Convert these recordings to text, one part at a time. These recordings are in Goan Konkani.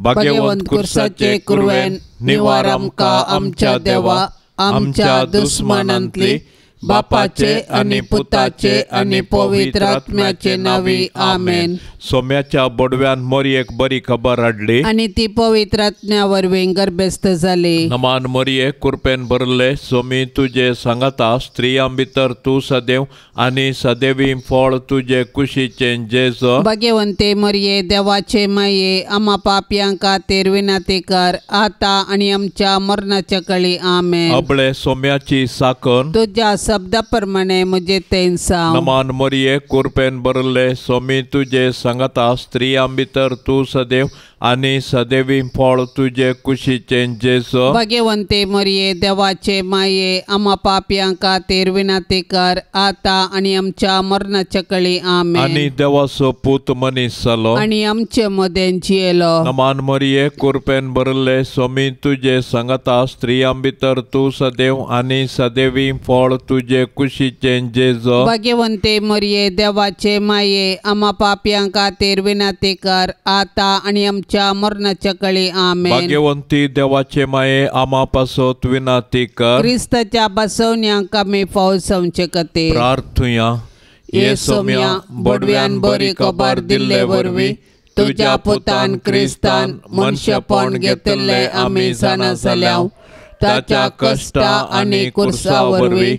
भाग्यवंत कुर्साचे कुरवेन निवार आमकां आमच्या देवा आमच्या दुस्मानांतली बापाचे आनी पुताचे आनी पवित्र आत्म्याचे नावी आमेन. सोम्याच्या बोडव्यान मोरयेक बरी खबर हाडली आनी ती पवित्र आत्म्या वरवीं गर्भस्थ जाली. नमान मोरये कुरपेन भरले सोमी तुजे सांगाता स्त्रियां भितर तूं सदैव आनी सदैवी फळ तुजे कुशीचें जेजू. भाग्यवंते मोरये देवाचे माये आमा पापयां खातीर विनंती कर आतां आनी आमच्या मरणाच्या कळी आमेन. अबळे सोम्याची साकन तुज्या शब्दा प्रमाणे म्हजे तेंसांव. नमान मोरये कुरपेन भरले सोमी तुजे सांगाता स्त्रियां भितर तूं सदैव आनी सदैवी फळ तुजे कुशीचें जेजू. भाग्यवंते मोरये देवाचे माये आमा पापयां खातीर विनंती कर आतां आनी आमच्या मरणाच्या कळी आमेन. आनी देवाचो पूत मनीस जालो आनी आमचे मदें जियेलो. नमान मोरये कुरपेन भरले सोमी तुजे सांगाता स्त्रियां भितर तूं सदैव आनी सदैवी फळ तुजे कुशीचें जेजू. भाग्यवंते मोरये देवाचे माये आमा पापयां खातीर विनंती कर आतां आनी आमच्या मरणाच्या कळी आमेन. भाग्यवंती देवाचे माये आमा पासत विनंती कर. क्रिस्ताच्या बसवण्यांक आमी फावो जावचे खातीर प्रार्थुया. ये सोम्या बोडव्यान बरी खबर दिल्ले वरवीं तुज्या पुतान क्रिस्तान मनशेपण घेतिल्लें आमी जाणा जाल्या. ताच्या कश्टा आनी कुर्सा वरवीं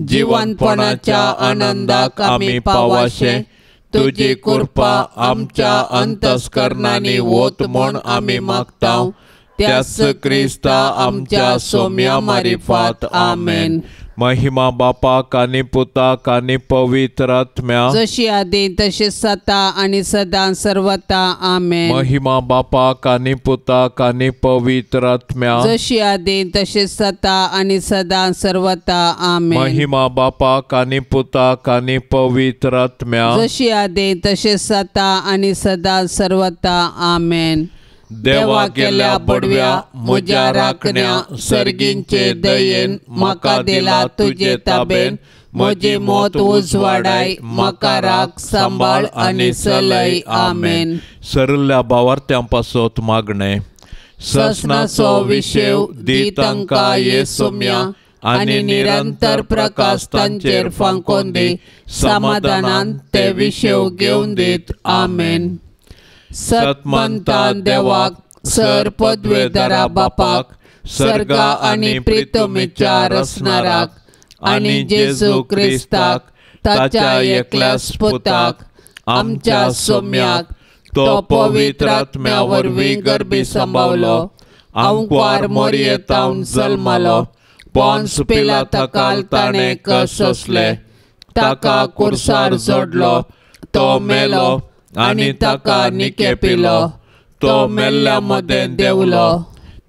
जिवनपणाच्या आनंदाक आमी पावाशें तुजी कृपा आमच्या अंतस्करणांनी वत म्हूण आमी मागता. त्याच क्रिस्ता आमच्या सोम्या मारिफात आमेन. महिमा बापाक आनी पुताक आनी पवित्र आत्म्या जशी आदी तशी सता आनी सदां सर्वता आमेन. महिमा बापाक आनी पुताक आनी पवित्र आत्म्या जशी आदी तशी सता आनी सदां सर्वता आमेन. महिमा बापाक आनी पुताक आनी पवित्र आत्म्या जशी आदी तशी सता आनी सदां सर्वता आमेन. देवा केल्या बडव्या म्हज्या राखण्या सर्गींचे दयेन म्हाका दिला तुजे ताबेन म्हजी मौत उजवाडाय म्हाका राख सांबाळ आनी चलय आमेन. सरल्या भावार्थ्यां पासत मागणें. ससनाचो विशेव दी तांकां ये सोम्या आनी निरंतर प्रकाश तांचेर फांकोन दी समाधानान ते विशेव घेवन दीत आमेन. सतमंता देवाक सर पदवेदारा बापाक सर्गा आनी प्रितमीच्या रचणाराक आनी जेजू क्रिस्ताक ताच्या एकल्याच पुताक आमच्या सोम्याक तो पवित्र आत्म्या वरवीं गर्भी सांबावलो आंकवार मोरयेतावन जल्मालो पोन्स पिलाता ताणें कश्ट सोंसले ताका कुर्सार जोडलो तो मेलो आनी ताका निकेपिलो तो मेल्ल्या मदें देंवलो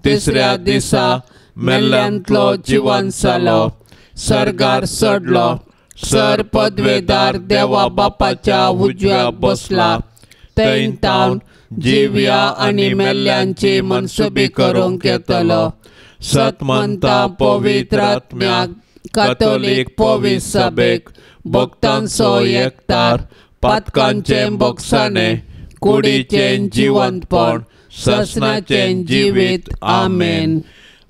तिसऱ्या दिसा मेल्ल्यांतलो जिवन जालो सर्गार चडलो सर पदवेदार देवा बापाच्या उजव्या बसला थंय तावन जिव्या आनी मेल्ल्यांची मनसुबी करूंक येतलो. सतमंता पवित्र आत्म्याक कातोलीक पवित्र सभेक भक्तांचो एकतार पातकांचें बोगसाणें कुडीचें जिवंतपण ससनाचें जिवीत आमेन.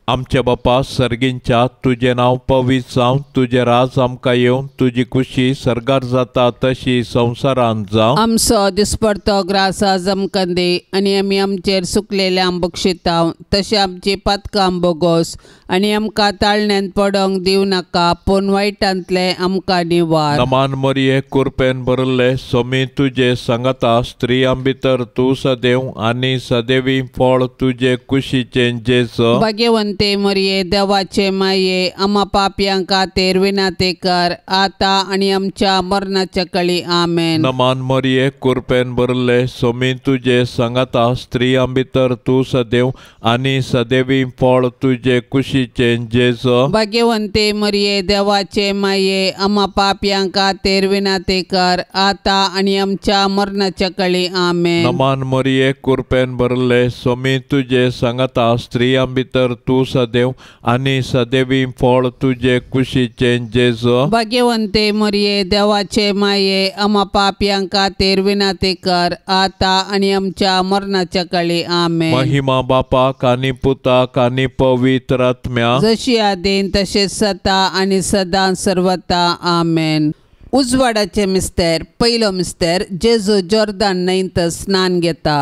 आमच्या बापा सर्गींच्या तुजें नांव पवित्र जावं तुजें राज आमकां येवं तुजी खुशी सर्गार जाता तशी संवसारांत जावं. आमचो दिसपडतो ग्रास आज आमकां दी आनी आमी आमचेर सुकलेल्यांक बक्षिताव तशें आमची पातकां बोगोस आनी आमकां ताळण्यांत पडोंक दिवं नाका पूण वायटांतलें आमकां निवार. नमान मरिये कुरपेन भरले सोमी तुजे सांगाता स्त्रियां भितर तूं सदैव आनी सदैवी फळ तुजे कुशीचें जेजू. भाग्यवंते मरिये देवाचे माये आमा पापयां खातीर विनंती कर आतां आनी आमच्या मरणाच्या कळी आमेन. नमान मरिये कुरपेन भरले सोमी तुजे सांगाता स्त्रियां भितर तूं सदैव आनी सदैवी फळ तुजे कुशीचें जेजू. भाग्यवंते मरिये देवाचे माये आमा पापयां खातीर विनंती कर आतां आनी आमच्या मरणाच्या कळी आमेन. नमान मरिये कुरपेन भरले सोमी तुजे सांगाता स्त्रियां भितर तूं सदैव आनी सदैवी फळ तुजे कुशीचें जेजू। भाग्यवंते मरिये देवाचे माये आमा पापयां खातीर विनंती कर आता आनी आमच्या मरणाच्या काळी। आमेन। महिमा बापाक आनी पुताक आनी पवित्र आत्म्याक, जशी आदीन तशें सता आनी सदां सर्वता। आमेन। उजवाडाचे मिस्तेर। पयलो मिस्तेर जेजू जोर्दान न्हंयत स्नान घेता।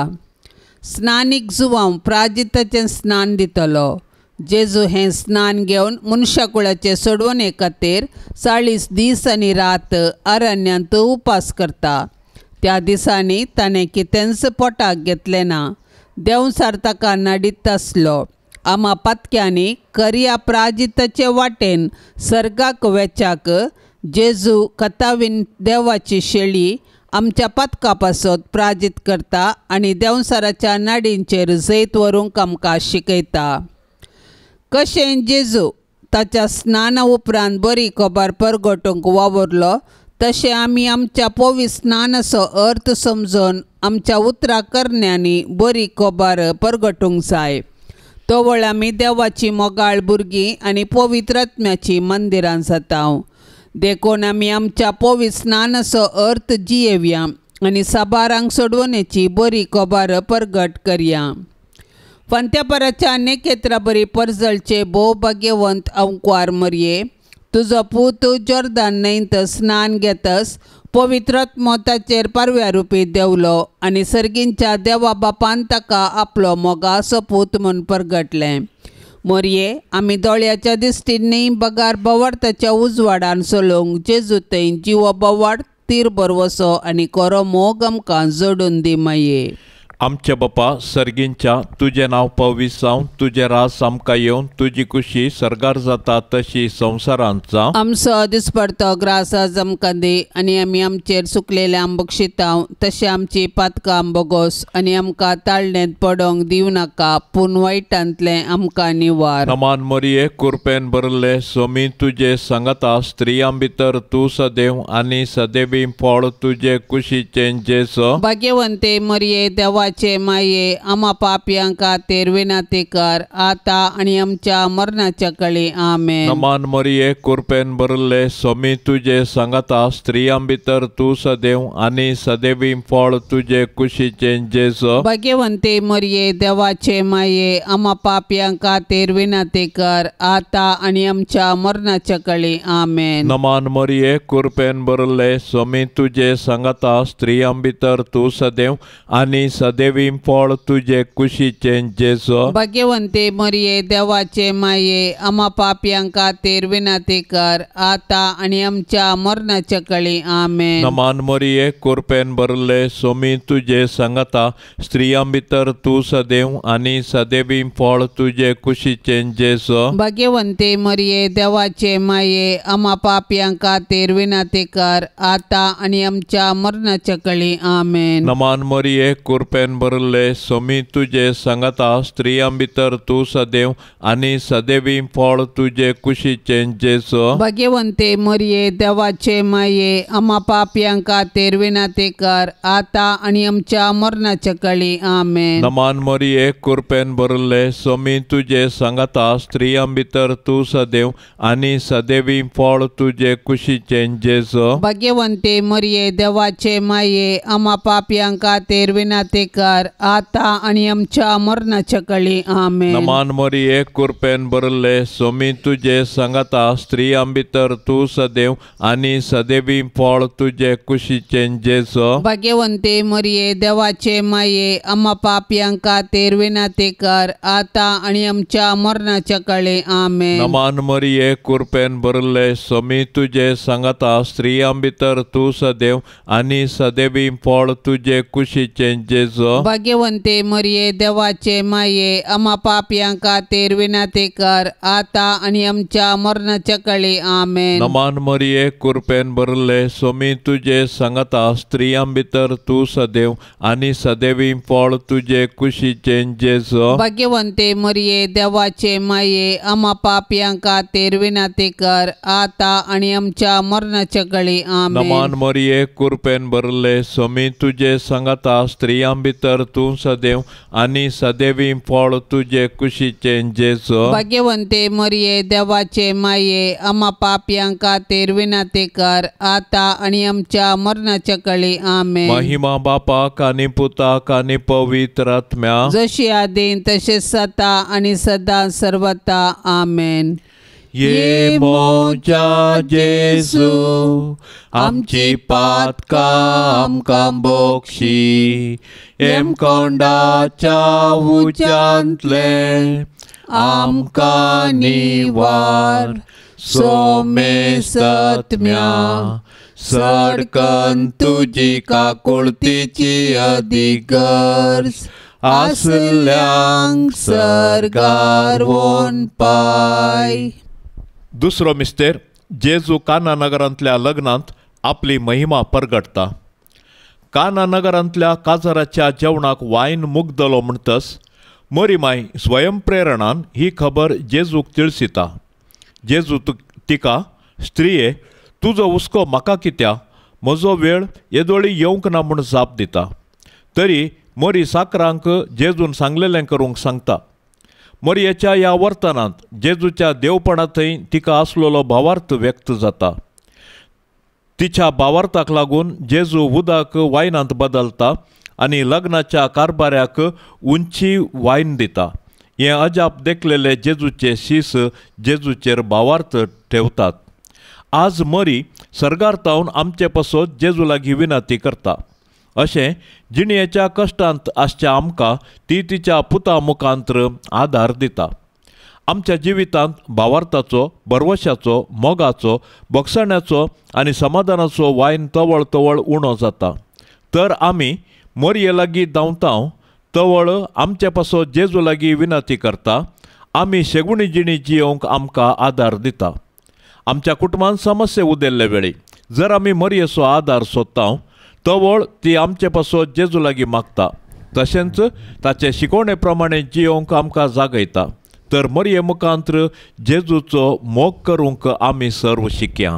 स्नानीक जुवांव प्राजिताचें स्नान दितलो। जेजू हें स्नान घेवन मनशाकुळाचे सोडवणे खातीर 40 दीस आनी रात अरण्यांत उपास करता। त्या दिसांनी ताणें कितेंच पोटाक घेतलें ना। देंवचार ताका नाडीत आसलो। आमा पातक्यांनी करया प्राजिताचे वाटेन सर्गाक वेच्याक जेजू कथावीन देवाची शेळी आमच्या पातका पासत प्राजीत करता आनी देंवचाराच्या नाडींचेर जैत व्हरूंक आमकां शिकयता। कशें जेजू ताच्या स्नाना उपरांत बरी खबर परगटूंक वावुरलो तशें आमी आमच्या पवित्र स्नानाचो अर्थ समजून आमच्या उतरां करण्यांनी बरी खबर परगटूंक जाय। तवळ आमी देवाची मोगाळ भुरगीं आनी पवित्र आत्म्याची मंदिरां जाता। देखून आमी आमच्या पवित्र स्नानाचो अर्थ जियेवया आनी साबारांक सोडवणेची बरी खबर परगट करया। फांत्यापराच्या नेकेत्रा बरी परजळचे भोव भाग्यवंत अंकवार मरये, तुजो पूत जोर्दान न्हंयत स्नान घेतस पवित्र आत्मो ताचेर पारव्या रुपी देंवलो आनी सर्गींच्या देवा बापान ताका आपलो मोगाचो पूत म्हूण परगटलें। मोरये आमी दोळ्याच्या दिश्टीन न्ही बगार बवार्ताच्या उजवाडान चलोवंक जेजू थंय जिवो बवाड तीर बरवसो आनी कोरो मोग आमकां जोडून दी माये। आमच्या बापा सर्गींच्या तुजें नांव पवित्र जावं, तुजें राज आमकां येवन, तुजी कुशी सर्गार जाता तशी संवसारांत जावं। आमचो दिसपडतो ग्रास आज आमकां दी आनी आमी आमचेर सुकलेले आंबक्षितांव तशें आमची पातकां बोगोस आनी आमकां ताळणेंत पडोंक दिवं नाका पूण वायटांतलें आमकां निवार। नमान मरिये कुरपेन भरले सोमी तुजे सांगाता, स्त्रियां भितर तूं सदैव आनी सदैवी फळ तुजे कुशीचें जेजू। भाग्यवंते मरिये देवाचे माये आमा पापयां खातीर विनंती कर आता आनी आमच्या मरणाच्या काळी। आमेन। नमान मरिये कुरपेन भरले सोमी तुजे सांगाता, स्त्रियां भितर तूं सदैव आनी सदैवी फळ तुजे कुशीचें जेजू। भाग्यवंते मरिये देवाचे माये आमा पापयां खातीर विनंती कर आता आनी आमच्या मरणाच्या काळी। आमेन। नमान मरिये कुरपेन भरले सोमी तुजे सांगाता, स्त्रियां भितर तूं सदैव आनी सदैवी फळ तुजे कुशीचें जेजू। भाग्यवंते मरिये देवाचे माये आमा पापयां खातीर विनंती कर आता आनी आमच्या मरणाच्या काळी। आमेन। नमान मरिये कुरपेन भरले सोमी तुजे सांगाता, स्त्रियां भितर तूं सदैव आनी सदैवी फळ तुजे कुशीचें जेजू। भाग्यवंते मरिये देवाचे माये आमा पापयां खातीर विनंती कर आता आनी आमच्या मरणाच्या काळी। आमेन। नमान मरिये कुरपेन भरले सोमी तुजे सांगाता, स्त्रियां भितर तूं सदैव आनी सदैवी फळ तुजे कुशीचें जेजू। भाग्यवंते मरिये देवाचे माये आमा पापयां खातीर विनंती कर आता आनी आमच्या मरणाच्या काळी। आमेन। नमान मरिये कुरपेन भरले सोमी तुजे सांगाता, स्त्रियां भितर तूं सदैव आनी सदैवी फळ तुजे कुशीचें जेजू। भाग्यवंते मरिये देवाचे माये आमा पापयां खातीर विनंती कर आता आनी आमच्या मरणाच्या काळी। आमेन। नमान मरिये कुरपेन भरले सोमी तुजे सांगाता, स्त्रियां भितर तूं सदैव आनी सदैवी फळ तुजे कुशीचें जेजू। भाग्यवंते मरिये देवाचे माये आमा पापयां खातीर विनंती कर आता आनी आमच्या मरणाच्या काळी। आमेन। नमान मरिये कुरपेन भरले सोमी तुजे सांगाता, स्त्रियां भितर तूं सदैव आनी सदैवी फळ तुजे कुशीचें जेजू। भाग्यवंते मरिये देवाचे माये आमा पापयां खातीर विनंती कर आता आनी आमच्या मरणाच्या काळी। आमेन। नमान मरिये कुरपेन भरले सोमी तुजे सांगाता, स्त्रियां भितर तूं सदैव आनी सदैवी फळ तुजे कुशीचें जेजू। भाग्यवंते मरिये देवाचे माये आमा पापयां खातीर विनंती कर आता आनी आमच्या मरणाच्या काळी। आमेन। नमान मरिये कुरपेन भरले सोमी तुजे सांगाता, स्त्रियां भितर भितर तूं सदैव आनी सदैवी फळ तुजे कुशीचें जेजू। भाग्यवंते मरिये देवाचे माये आमा पापयां खातीर विनंती कर आतां आनी आमच्या मरणाच्या कळी। आमेन। महिमा बापाक आनी पुताक आनी पवित्र आत्म्या, जशी आदीन तशें सता आनी सदां सर्वता। आमेन। ये मोजा जेजू आमची पातकां आमकां बोक्षी, हेमकोंडाच्या उज्यांतलें आमकां निवार, सोमेसत्म्या सडकन तुजी काकुळतीची अदीक गरज आसल्यांक सर्गार वोन पाय। दुसरो मिस्तेर जेजू काना नगरांतल्या लग्नांत आपली महिमा परगटता। काना नगरांतल्या काजराच्या जेवणाक वायन मुगदलो म्हणटस मरीमाय स्वयंप्रेरणान ही खबर जेजूक तिळसिता। जेजू तिका, स्त्रिये तुजो हुस्को म्हाका कित्या, म्हजो वेळ येदोळी येवंक ना म्हूण जाप दिता। तरी मरी साकरांक जेजून सांगलेलें करूंक सांगता। मरयेच्या ह्या वर्तनांत जेजूच्या देवपणांतय तिका आसलेलो भावार्थ व्यक्त जाता। तिच्या भावार्थाक लागून जेजू उदक वायनांत बदलता आनी लग्नाच्या कारभाऱ्याक उंची वायन दिता। हें अजाप देखलेले जेजूचे शीस जेजूचेर भावार्थ ठेवतात। आज मरी सर्गार तावन आमचे पासत जेजू लागीं विनंती करता। अशें जिणेच्या कश्टांत आसच्या आमकां ती तिच्या पुता मुखांत्र आदार दिता। आमच्या जिवितांत भावार्थाचो, भरवशाचो, मोगाचो, बक्षण्याचो आनी समाधानाचो वायन तवळ तवळ उणो जाता। तर आमी मरये लागीं धांवता तवळ आमचे पासत जेजू लागीं विनंती करता। आमी शेगुणी जिणी जियोवंक आमकां आदार दिता। आमच्या कुटुंबान समस्या उदेल्ले वेळी जर आमी मरयेचो आदार सोदता तवळ ती आमचे पासत जेजू लागीं मागता, तशेंच ताचे शिकवणे प्रमाणे जियोवंक आमकां जागयता। तर मरये मुखांत्र जेजूचो मोग करूंक आमी सर्व शिकया।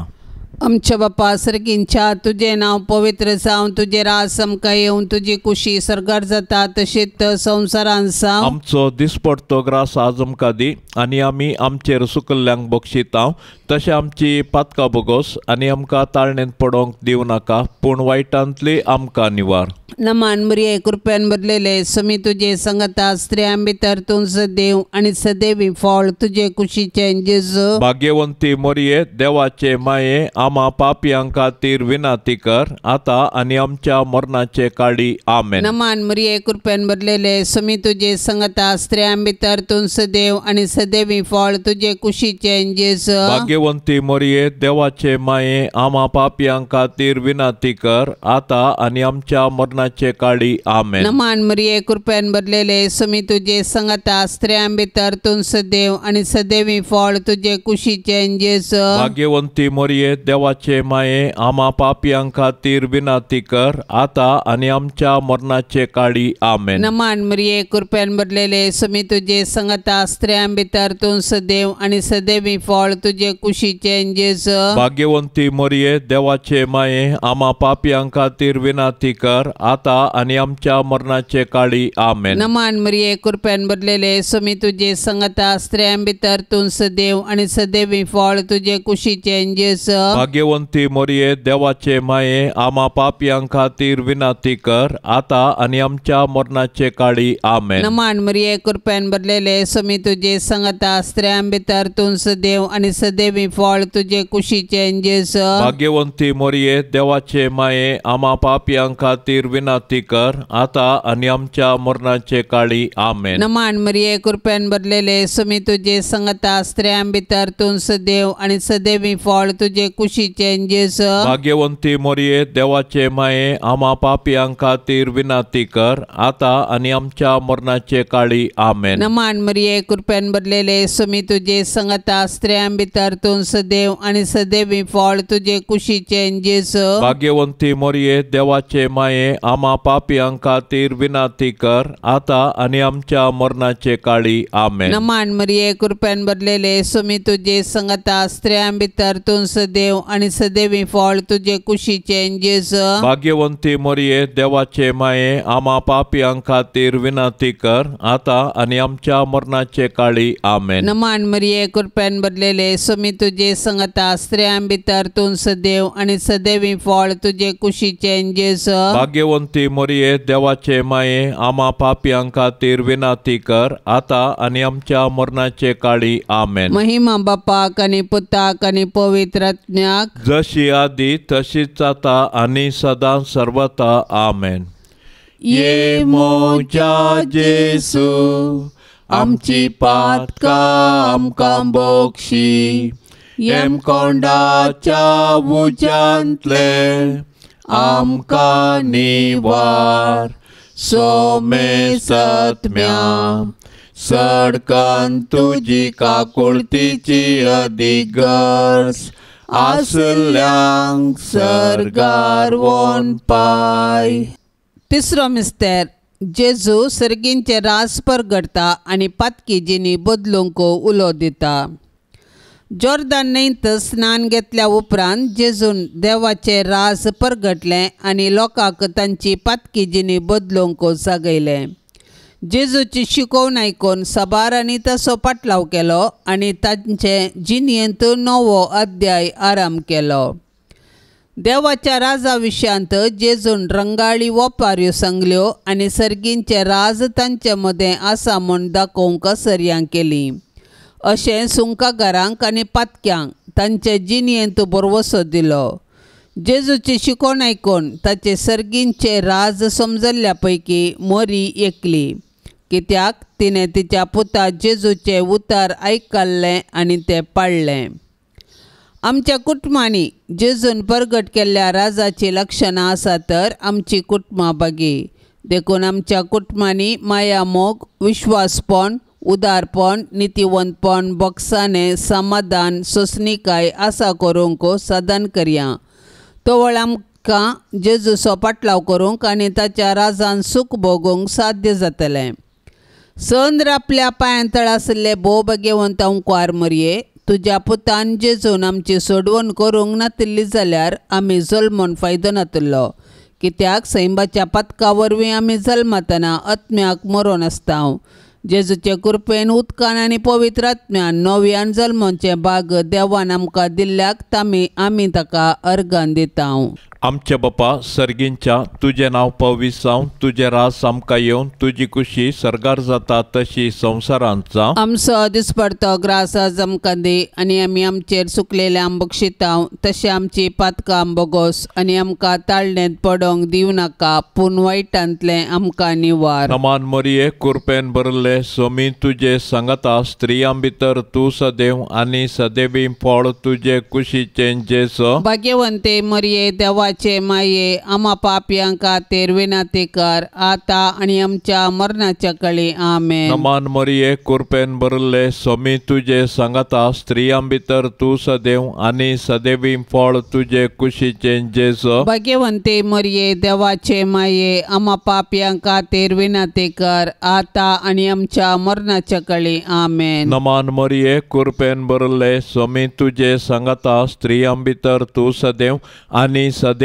आमच्या बापा सर्गींच्या तुजें नांव पवित्र जावं, तुजें राज आमकां येवन, तुजी कुशी सर्गार जाता तशीच संवसारांत जावं। आमचो दिसपडतो ग्रास आज आमकां दी आनी आमी आमचेर सुकल्ल्यांक बक्षिता तशें आमची पातकां बोगोस आनी आमकां ताळणेंत पडोवंक दिवं नाका, पूण वायटांतली आमकां निवार। नमान मरिये कृपेन भरलेले समी तुजे संगता, स्त्रियां भितर तूं सदैव आनी सदैवी फळ तुजे कुशीचें जेजू। भाग्यवंती मरिये देवाचे माये आमा पापयां खातीर विनंती कर आतां आनी आमच्या मरणाचे काळी। आमेन। नमान मरिये कृपेन भरलेले समी तुजे संगता, स्त्रियां भितर तूं सदैव आनी सदैवी फळ तुजे कुशीचें जेजू। भाग्यवंती मरिये देवाचे माये आमा पापयां खातीर विनंती कर आतां आनी आमच्या मरणाचे काळी। आमेन। नमान मरिये कृपेन भरलेले समी तुजे संगता, स्त्रियां भितर तूं सदैव आनी सदैवी फळ तुजे कुशीचें जेजू। भाग्यवंती मरिये देवाचे माये आमा पापयां खातीर विनंती कर आतां आनी आमच्या मरणाचे काळी। आमेन। नमान मरिये कृपेन भरलेले समी तुजे संगता, स्त्रियां भितर तूं सदैव आनी सदैवी फळ तुजे कुशीचें जेजू। भाग्यवंती मरिये देवाचे माये आमा पापयां खातीर विनंती कर आतां आनी आमच्या मरणाचे काळी। आमेन। नमान मरिये कृपेन भरलेले समी तुजे संगता, स्त्रियां भितर तूं सदैव आनी सदैवी फळ तुजे कुशीचें जेजू। भाग्यवंती मरिये देवाचे माये आमा पापयां खातीर विनंती कर आतां आनी आमच्या मरणाचे काळी। आमेन। नमान मरिये कृपेन भरलेले समी तुजे संगता, स्त्रियां भितर तूं सदैव आनी सदैवी फळ तुजे कुशीचें जेजू। भाग्यवंती मरिये देवाचे माये आमा पापयां खातीर विनंती कर आतां आनी आमच्या मरणाचे काळी। आमेन। नमान मरिये कृपेन भरलेले समी तुजे संगता, स्त्रियां भितर तूं सदैव आनी सदैवी फळ तुजे कुशीचें जेजू। भाग्यवंती मरिये देवाचे माये आमा पापयां खातीर विनंती कर आतां आनी आमच्या मरणाचे काळी। आमेन। नमान मरिये कृपेन भरलेले समी तुजे संगता, स्त्रियां भितर तूं सदैव आनी सदैवी फळ तुजे कुशीचें जेजू। भाग्यवंती मोरये देवाचे माये आमा पापयां खातीर विनंती कर आतां आनी आमच्या मरणाचे काळी। आमेन। नमान मरिये कृपेन भरलेले सुमी तुजे संगता स्त्रियां भितर तूं सदैव आनी सदैवी फळ तुजे कुशीचें जेजू। भाग्यवंती मोरये देवाचे माये आमा पापयां खातीर विनंती कर आतां आनी आमच्या मरणाचे काळी। आमेन। नमान मरिये कृपेन भरलेले सुमी तुजे संगता स्त्रियां भितर तूं सदैव आनी सदैवी फळ तुजे कुशीचें जेजू। भाग्यवंती मोरये देवाचे माये आमा पापयां खातीर विनंती कर आतां आनी आमच्या मरणाचे काळी। आमेन। महिमा बापाक आनी पुताक आनी पवित्र आत्म्याक, जशी आदी तशीच आतां आनी सदां सर्वता। आमेन। ये म्हज्या जेजू आमची पातकां आमकां बोक्षी, येमकोंडाच्या उज्यांतले आमकां निवार, सोमे सत्म्या सडकन तुजी काकुळतीची अदीक गरज आसल्यांक सर्गार वोन पाय। तिसरो मिस्तेर जेजू सर्गींचे रास परगडटा आनी पातकी जिणी बदलूंक उलो दिता। जोर्दान न्हंयत स्नान घेतल्या उपरांत जेजून देवाचें राज परगटलें आनी लोकांक तांची पातकी जिणी बदलूंक जागयलें। जेजूची शिकोवण आयकून साबारांनी ताचो पाटलाव केलो आनी तांचे जिणेंत नवो अध्याय आरंभ केलो। देवाच्या राजा विशयांत जेजून रंगाळी ओपाऱ्यो सांगल्यो आनी सर्गींचें राज तांचे मदें आसा म्हूण दाखोवंक सर्यां केली। अशें सुंकागारांक आनी पातक्यांक तांचे जिणेंत भरवसो दिलो। जेजूची शिकोवण आयकून ताचे सर्गींचें राज समजल्ल्या पैकी मोरी एकली, कित्याक तिणें तिच्या पुता जेजूचें उतर आयकल्लें आनी तें पाळ्ळें। आमच्या कुटुंबांनी जेजून परगट केल्ल्या राजाची लक्षणां आसा तर आमची कुटुंबां बागी, देखून आमच्या कुटुंबांनी माया मोग, विश्वासपण, उदारपण, नितिवंतपण, बोगसाणें, समाधान, सोंसणीकाय आसा करूंक साधन करया। तवळ आमकां जेजूचो पाटलाव करूंक आनी ताच्या राजान सूख भोगूंक साध्य जातलें। संद्र आपल्या पांयां तळ आशिल्ले भोव भाग्यवंत अंकुआर मरये, तुज्या पुतान जेजून आमची सोडवण करूंक नातिल्ली जाल्यार आमी जल्मून फायदो नातिल्लो, कित्याक सैंबाच्या पातका वरवीं आमी जल्मतना आत्म्याक मरोन आसता। जेजूचे कृपेन उदकान आनी पवित्र आत्म्यान नव्यान जल्मोचें भाग देवान आमकां दिल्ल्याक आमी ताका अर्गान दिता। आमच्या बापा सर्गींच्या तुजें नांव पवित्र जावं, तुजें राज आमकां येवन, तुजी कुशी सर्गार जाता तशी संवसारांत जावं। आमचो दिसपडतो ग्रास आज आमकां दी आनी आमी आमचेर सुकलेले आम बक्षितांव तशें आमची पातकां बोगोस आनी आमकां ताळणेंत पडोंक दिवं नाका, पूण वायटांतलें आमकां निवार। नमान मरिये कुरपेन भरले सोमी तुजे सांगाता, स्त्रियां भितर तूं सदैव आनी सदैवी फळ तुजे कुशीचें जेजू। भाग्यवंते मरिये देवाचे माये आमा पापयां खातीर विनंती कर आतां आनी आमच्या मरणाच्या कळी। आमेन। नमान मरिये कुरपेन भरले सोमी तुजे सांगाता, स्त्रियां भितर तूं सदैव आनी सदैवी फळ तुजे कुशीचें जेजू। भाग्यवंते मरिये देवाचे माये आमा पापयां खातीर विनंती कर आतां आनी आमच्या मरणाच्या कळी। आमेन। नमान मरिये कुरपेन भरले सोमी तुजे सांगाता, स्त्रियां भितर तूं सदैव आनी सदैवी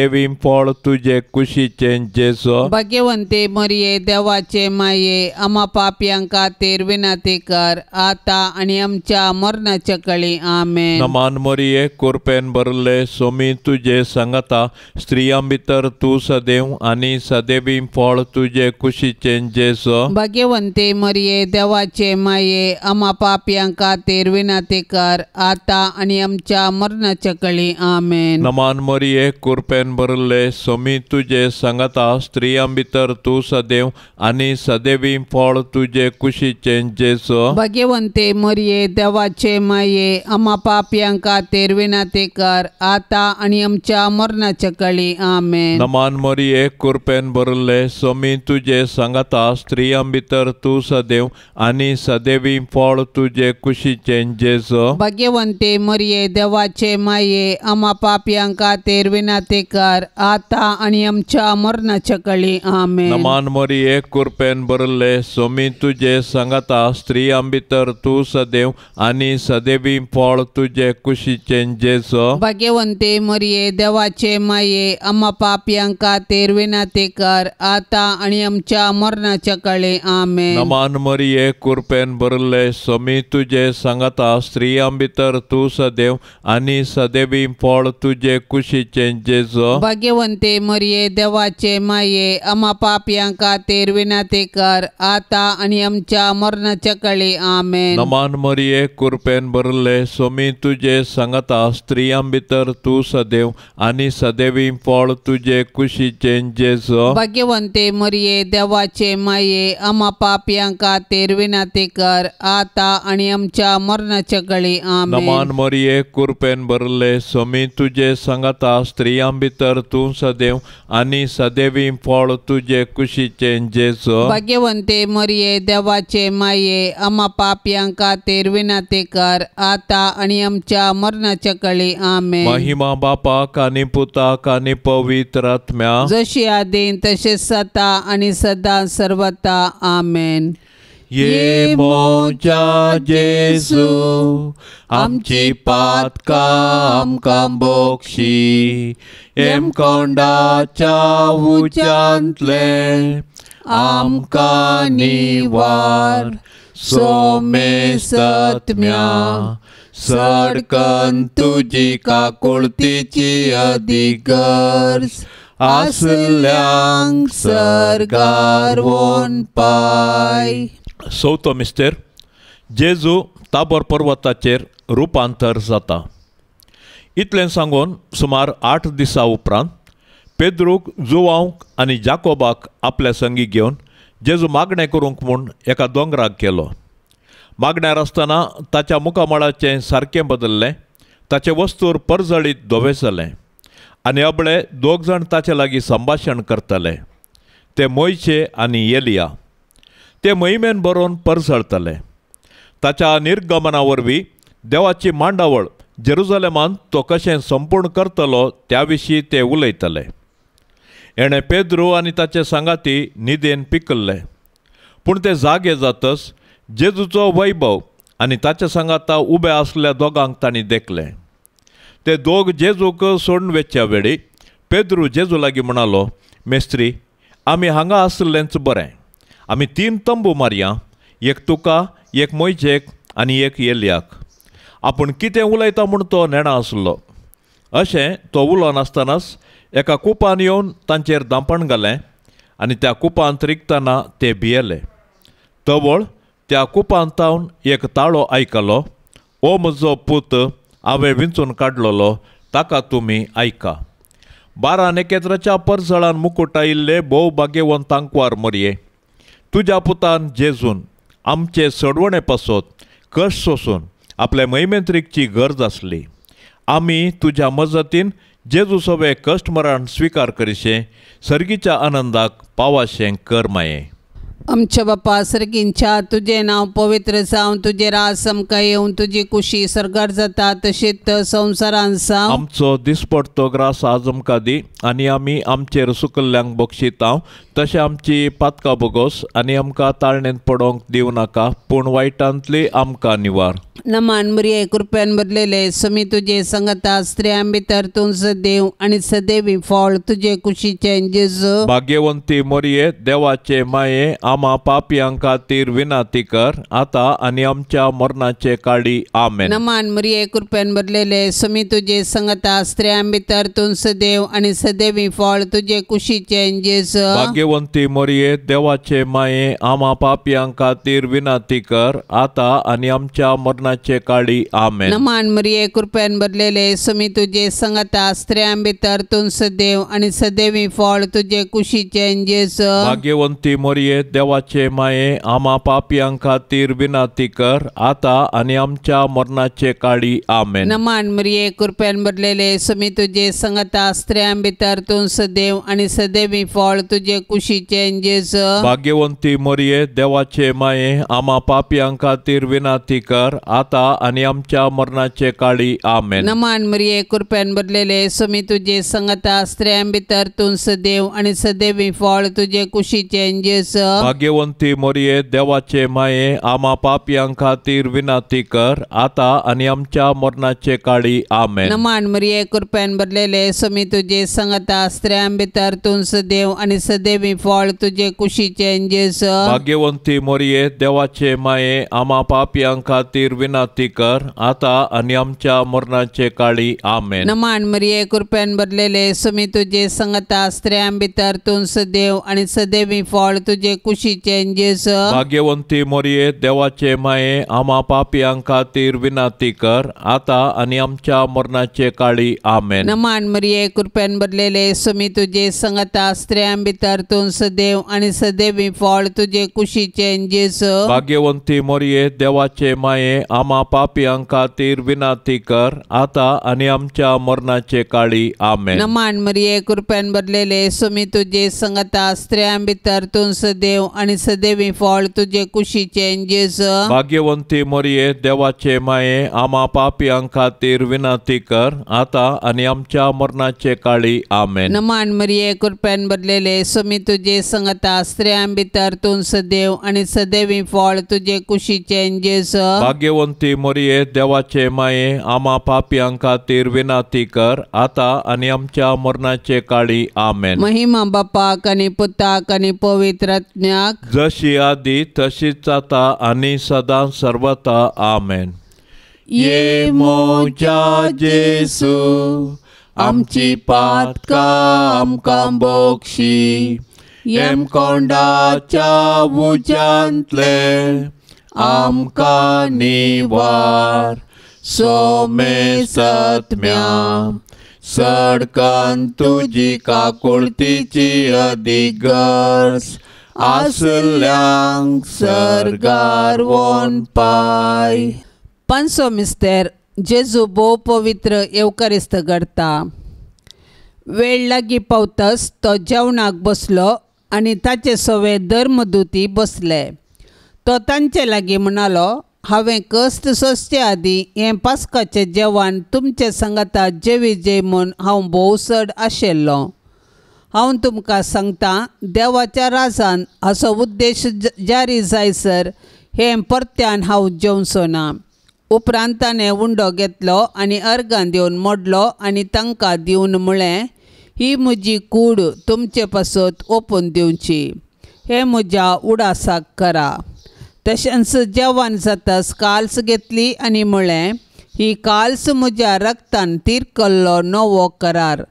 फळ तुजे कुशीचें जेजू। भाग्यवंते मरिये देवाचे माये आमा पापयां खातीर विनंती कर आतां आनी आमच्या मरणाच्या कळी। आमेन। नमान मरिये कुरपेन भरले सोमी तुजे सांगाता, स्त्रियां भितर तूं सदैव आनी सदैवी फळ तुजे कुशीचें जेजू। भाग्यवंते मरिये देवाचे माये आमा पापयां खातीर विनंती कर आतां आनी आमच्या मरणाच्या कळी। आमेन। नमान मरिये कुरपेन भरले सोमी तुजे सांगाता, स्त्रियां भितर तूं सदैव आनी सदैवी फळ तुजे कुशीचें जेजू। भाग्यवंते मरिये देवाचे माये आमा पापयां खातीर विनंती कर आतां आनी आमच्या मरणाच्या कळी। आमेन। नमान मरिये कुरपेन भरले सोमी तुजे सांगाता, स्त्रियां भितर तूं सदैव सदैव आनी सदैवी फळ तुजे कुशीचें जेजू। भाग्यवंते मरिये देवाचे माये आमा पापयां खातीर विनंती कर आतां आनी आमच्या मरणाच्या कळी। आमेन। नमान मरिये कृपेन भरले स्वामी तुजे सांगाता स्त्रियां भितर तूं सदैव आनी सदैवी फळ तुजे कुशीचें जेजू। भाग्यवंते मरिये देवाचे माये आमा पापयां खातीर विनंती कर आतां आनी आमच्या मरणाच्या कळी। आमेन। नमान मरिये कृपेन भरले स्वामी तुजे सांगाता स्त्रियां भितर तूं सदैव आनी सदैवी फळ तुजे कुशीचें जेजू। भाग्यवंते मरिये देवाचे माये आमा पापयां खातीर विनंती कर आतां आनी आमच्या मरणाच्या कळी। आमेन। नमान मरिये कृपेन भरले स्वामी तुजे सांगाता स्त्रियां भितर तूं सदैव आनी सदैवी फळ तुजे कुशीचें जेजू। भाग्यवंते मरिये देवाचे माये आमा पापयां खातीर विनंती कर आतां आनी आमच्या मरणाच्या कळी। आमेन। नमान मरिये कृपेन भरले स्वामी तुजे सांगाता स्त्रियां भितर तूं सदैव आनी सदैवी फळ तुजे कुशीचें जेजू। भाग्यवंते मरिये देवाचे माये आमा पापयां खातीर विनंती कर आतां आनी आमच्या मरणाच्या कळी। आमेन। महिमा बापाक आनी पुताक आनी पवित्र आत्म्या, जशी आदीन तशें सता आनी सदां सर्वता। आमेन। ये मोजा जेजू आमची पातकां आमकां बोक्षी हेमकोंडाच्या उज्यांतले आमकां निवार सोमेसत्म्या सडकन तुजी काकुळतीची अधिगर्ज आसल्यांक सर्गार वोन पाय। चवथो मिस्तेर जेजू ताबोर पर्वताचेर रुपांतर जाता। इतलें सांगून सुमार 8 दिसां उपरांत पेद्रूक जुवांक आनी जाकोबाक आपल्या संगी घेवन जेजू मागणें करूंक म्हूण एका दोंगराक गेलो। मागण्यार आसतना ताच्या मुखामळाचें सारकें बदल्लें, ताचें वस्तूर परजळीत धवें जालें आनी अबळे दोग जाण ताचे लागीं संभाशण करताले, ते मोयशे आनी एलिया। ते महिमेन बरोवन परजळताले। ताच्या निर्गमना वरवीं देवाची मांडावळ जेरुजलेमांत तो कशें संपूर्ण करतलो त्या विशीं ते उलयताले। एणें पेद्रू आनी ताचे सांगाती न्हिदेन पिकल्ले, पूण ते जागे जातच जेजूचो वैभव आनी ताचे सांगाता उबे आसल्या दोगांक तांणी देखलें। ते दोग जेजूक सोडून वचच्या वेळी पेद्रू जेजू लागीं म्हणालो, मेस्त्री आमी हांगा आसलेंच बरें, आमी 3 तंबू मारया, एक तुका, एक मोयजेक आनी एक एलियाक। आपूण कितें उलयता म्हूण तो नेणा आसलो। अशें तो उलोवनासतनाच एका कुपान येवन तांचेर दांपण घालें आनी त्या कुपांत रिगतना ते भियेले। तवळ त्या कुपांतावन एक ताळो आयकलो, ओ म्हजो पूत हांवें विंचून काडलेलो, ताका तुमी आयका। 12 नखेत्राच्या परजळान मुकूट आयिल्ले भोव भाग्यवंत तांकवार मरये, तुज्या पुतान जेजून आमचे सडवणे पासत कश्ट सोसून आपल्या महिमेंत्रीकची गरज आसली। आमी तुज्या मजतीन जेजू सवे कश्ट मरण स्विकार करिशें सर्गीच्या आनंदाक पावाशें कर माये। आमच्या बापा सर्गींच्या तुजें नांव पवित्र जावं, तुजें राज आमकां येवन, तुजी कुशी सर्गार जाता तशीच संवसारांत जावं। आमचो दिसपडतो ग्रास आज आमकां दी आनी आमी आमचेर सुकल्ल्यांक बक्षितांव तशें आमची पातकां बोगोस आनी आमकां ताळणेंत पडोवंक दिवं नाका, पूण वायटांतली आमकां निवार। नमान मरिये कृपेन भरलेले स्वामी तुजे संगता, स्त्रियां भितर तूं सदैव आनी सदैवी फळ तुजे कुशीचें जेजू। भाग्यवंती मरिये देवाचे माये आमा पापयां खातीर विनंती कर आतां आनी आमच्या मरणाचे काळी। आमेन। नमान मरिये कृपेन भरलेले स्वामी तुजे संगता, स्त्रियां भितर तूं सदैव आनी सदैवी फळ तुजे कुशीचें जेजू। भाग्यवंती मरिये देवाचे माये आमा पापयां खातीर विनंती कर आतां आनी आमच्या मरणाचे काळी। आमेन। नमान मरिये कृपेन भरलेले स्वामी तुजे संगता, स्त्रियां भितर तूं सदैव आनी सदैवी फळ तुजे कुशीचें जेजू। भाग्यवंती मरिये देवाचे माये आमा पापयां खातीर विनंती कर आतां आनी आमच्या मरणाचे काळी। आमेन। नमान मरिये कृपेन भरलेले स्वामी तुजे संगता, स्त्रियां भितर तूं सदैव आनी सदैवी फळ तुजे कुशीचें जेजू। भाग्यवंती मरिये देवाचे माये आमा पापयां खातीर विनंती कर आता आनी आमच्या मरणाचे काळी आमेन। नमान मरिये कृपेन भरलेले स्वामी तुजे संगता स्त्रियां भितर तूं सदैव आनी सदैवी फळ तुजे कुशीचें जेजू। भाग्यवंती मरिये देवाचे माये आमा पापयां खातीर विनंती कर आता आनी आमच्या मरणाचे काळी आमेन। नमान मरिये कृपेन भरलेले स्वामी तुजे संगता स्त्रियां भितर तूं सदैव आनी सदैवी फळ तुजे कुशीचें जेजू। भाग्यवंती मरिये देवाचे माये आमा पापयां खातीर विनंती कर आता आनी आमच्या मरणाचे काळी आमेन। नमान मरिये कृपेन भरलेले स्वामी तुजे संगता स्त्रियां भितर तूं सदैव आनी सदैवी फळ तुजे कुशीचें जेजू। भाग्यवंती मरिये देवाचे माये आमा पापयां खातीर विनंती कर आता आनी आमच्या मरणाचे काळी आमेन। नमान मरिये कृपेन भरलेले स्वामी तुजे संगता स्त्रियां भितर तूं सदैव आनी सदैवी फळ तुजे कुशीचें जेजू। भाग्यवंती मरिये देवाचे माये आमा पापयां खातीर विनंती कर आता आनी आमच्या मरणाचे काळी आमेन। नमान मरिये कृपेन भरलेले स्वामी तुजे संगता स्त्रियां भितर तूं सदैव आनी सदैवी फळ तुजे कुशीचें जेजू। भाग्यवंती मरिये देवाचे माये आमा पापयां खातीर विनंती कर आता आनी आमच्या मरणाचे काळी आमेन। नमान मरिये कृपेन भरलेले स्वामी तुजे संगता स्त्रियां भितर तूं सदैव आनी सदैवी फळ तुजे कुशीचें जेजू। भाग्यवंती मरिये देवाचे माये आमा पापयां खातीर विनंती कर आता आनी आमच्या मरणाचे काळी आमेन। महिमा बापाक आनी पुताक आनी पवित्र आत्म्याक, जशी आदी तशीच आता आनी सदां सर्वता आमेन। ये मोजा जेसू आमची पातकां आमकां बोक्षी, येमकोंडाच्या उज्यांतले आमकां निवार, सोमे सत्म्या सडकान तुजी काकुळतीची अदीक गरज आसल्यांक सर्गार वोन पाय। पांचवो मिस्तेर जेजू भोव पवित्र येवकारिस्त घडता। वेळ लागीं पावतच तो जेवणाक बसलो आनी ताचे सवे धर्मदुती बसले। तो तांचे लागीं म्हणालो, हांवें कश्ट सोंसचे आदीं हें पास्काचें जेवण तुमचे सांगाता जेवी जे म्हूण हांव भोव चड आशिल्लो। हांव तुमकां सांगता, देवाच्या राजान हाचो उद्देश जारी जायसर हें परत्यान हांव जेवचो ना। उपरांत ताणें उंडो घेतलो आनी अर्गां दिवन मोडलो आनी तांकां दिवन म्हळें, ही म्हजी कूड तुमचे पासत ओपून दिवची, हें म्हज्या उडासाक करा। तशेंच जेवण जातच काल्स घेतली आनी म्हळें, ही काल्स म्हज्या रगतान तीर केल्लो नवो करार,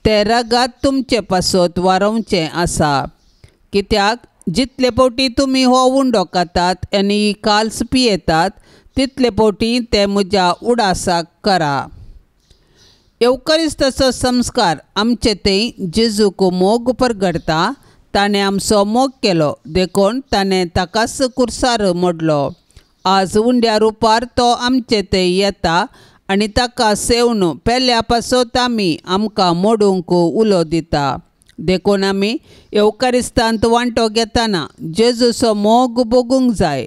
तें रगत तुमचे पासत वारोवचें आसा। कित्याक जितले फावटी तुमी हो उंडो खातात आनी ही काल्स पियेतात तितले फावटी ते म्हज्या उडासाक करा। येवकारिस्ताचो संस्कार आमचे थंय जेजूक मोग परगडता। ताणें आमचो मोग केलो देखून ताणें ताकाच कुर्सार मोडलो। आज उंड्या रुपार तो आमचे थंय येता आनी ताका सेवन पेल्या पासत आमी आमकां मोडूंक उलो दिता। देखून आमी येवकारिस्तांत वांटो घेतना जेजूचो मोग भोगूंक जाय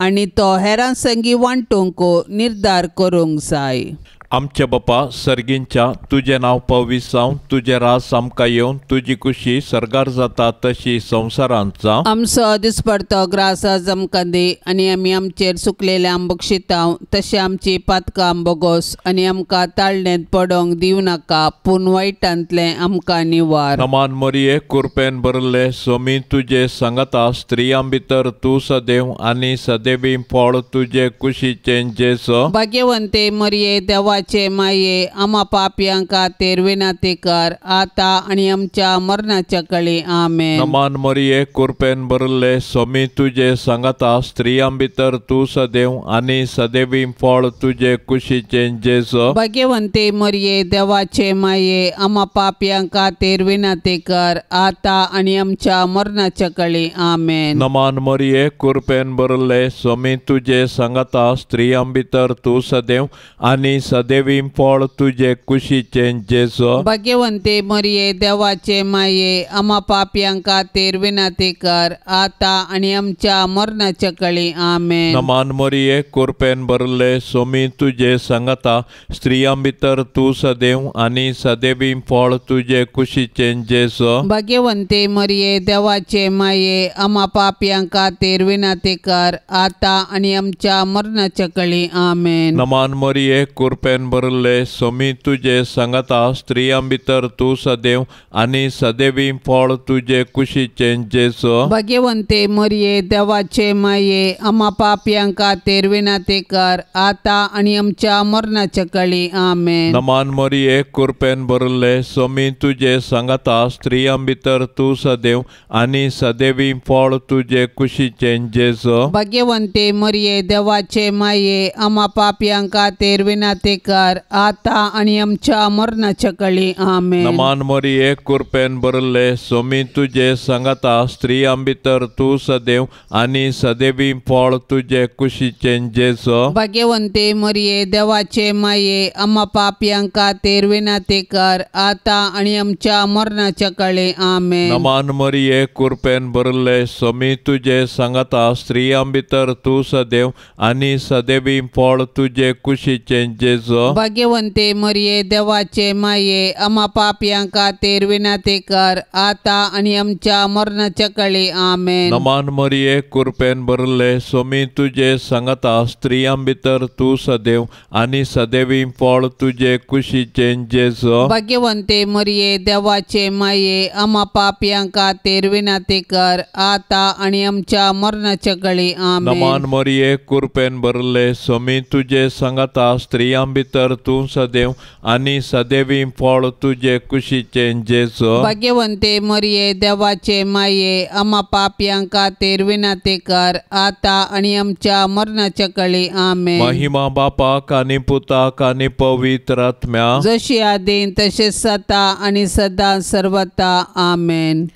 आनी तो हेरां संगी वांटूंक निर्धार करूंक जाय। आमच्या बापा सर्गींच्या तुजें नांव पवित्र जावं, तुजें राज आमकां येवन, तुजी कुशी सर्गार जाता तशी संवसारांत जावं। आमचो दिसपडतो ग्रास आज आमकां दी आनी आमी आमचेर सुकलेल्या बक्षितांव तशें आमची पातकां बोगोस आनी आमकां ताळणेंत पडोंक दिवं नाका, पूण वायटांतलें आमकां निवार। नमान मरिये कुरपेन भरले स्वामी तुजे सांगाता, स्त्रियां भितर तूं सदैव आनी सदैवी फळ तुजे कुशीचें जेजू। भाग्यवंते मरिये देवा देवाचे माये आमा पापयां खातीर विनंती कर आता आनी आमच्या मरणाच्या कळी. आमेन. नमान मरिये कृपेन भरले स्वामी तुजे सांगाता, स्त्रियां भितर तूं सदैव आनी सदैवी फळ तुजे कुशीचें जेजू. भाग्यवंते मरिये देवाचे माये आमा पापयां खातीर विनंती कर आता आनी आमच्या मरणाच्या कळी. आमेन. नमान मरिये कृपेन भरले स्वामी तुजे सांगाता, स्त्रियां भितर तूं सदैव आनी सदैव सदैवी फळ तुजे कुशीचें जेजू। भाग्यवंते मरिये देवाचे माये आमा पापयां खातीर विनंती कर आता आनी आमच्या मरणाच्या कळी आमेन। नमान मरिये कृपेन भरले सोमी तुजे सांगता स्त्रियां भितर तूं सदैव आनी सदैवी फळ तुजे कुशीचें जेजू। भाग्यवंते मरिये देवाचे माये आमा पापयां खातीर विनंती कर आता आनी आमच्या मरणाच्या कळी आमेन। नमान मरिये कृपेन भरले सोमी तुजे सांगता स्त्रियां भितर तूं सदैव आनी सदैवी फळ तुजे कुशीचें जेजू। भाग्यवंते मरिये देवाचे माये आमा पापयां खातीर विनंती कर आता आनी आमच्या मरणाच्या कळी आमेन। नमान मरिये कृपेन भरले सोमी तुजे सांगता स्त्रियां भितर तूं सदैव आनी सदैवी फळ तुजे कुशीचें जेजू। भाग्यवंते मरिये देवाचे माये आमा पापयां खातीर विनंती कर आता आनी आमच्या मरणाच्या कळी आमेन। नमान मरिये कृपेन भरले सोमी तुजे सांगता स्त्रियां भितर तूं सदैव आनी सदैवी फळ तुजे कुशीचें जेजू। भाग्यवंते मरिये देवाचे माये आमा पापयां खातीर विनंती कर आता आनी आमच्या मरणाच्या कळी आमेन। नमान मरिये कृपेन भरले सोमी तुजे सांगता स्त्रियां भितर तूं सदैव आनी सदैवी फळ तुजे कुशीचें जेजू। भाग्यवंते मरिये देवाचे माये आमा पापयां खातीर विनंती कर आता आनी आमच्या मरणाच्या कळी आमेन। नमान मरिये कृपेन भरले सोमी तुजे सांगता स्त्रियां भितर तूं सदैव आनी सदैवी फळ तुजे कुशीचें जेजू। भाग्यवंते मरिये देवाचे माये आमा पापयां खातीर विनंती कर आता आनी आमच्या मरणाच्या कळी आमेन। नमान मरिये कृपेन भरले सोमी तुजे सांगता स्त्रियां भितर तूं सदैव आनी सदैवी फळ तुजे कुशीचें जेजू। भाग्यवंते मरिये देवाचे माये आमा पापयां खातीर विनंती कर आता आनी आमच्या मरणाच्या कळी आमेन। महिमा बापाक आनी पुताक आनी पवित्र आत्म्या जशी आदीन तशें सता आनी सदां सर्वता आमेन।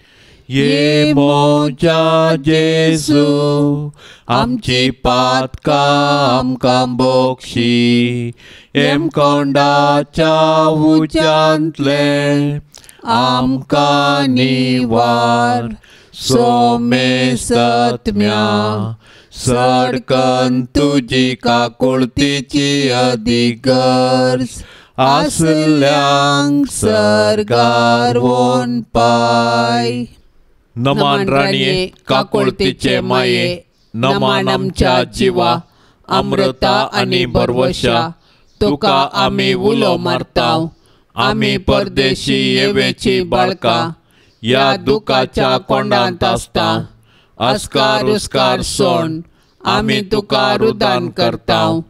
ये मोजा जेजू आमची पातकां आमकां बोक्षी हेमकोंडाच्या उज्यांतले आमकां निवार सोमेसत्म्या सडकन तुजी काकुळतीची अधिगर्ज आसल्यांक सर्गार वोन पाय। नमान राणये काकुळतीचे माये नमान आमच्या जिवा अमृता आनी भरवशा तुका आमी उलो मारताव आमी परदेशी येवेची बाळकां ह्या दुखाच्या कोंडांत आसता अस्कार उस्कार सोण आमी तुका रुदान करताव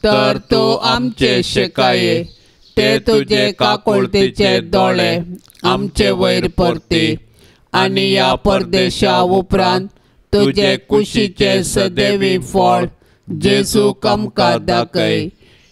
तर तूं आमचे शेकाये ते तुजे काकुळतीचे दोळे आमचे वयर परती आनी ह्या परदेशा उपरांत तुजे कुशीचे सदैवी फळ जेजू आमकां दाखय।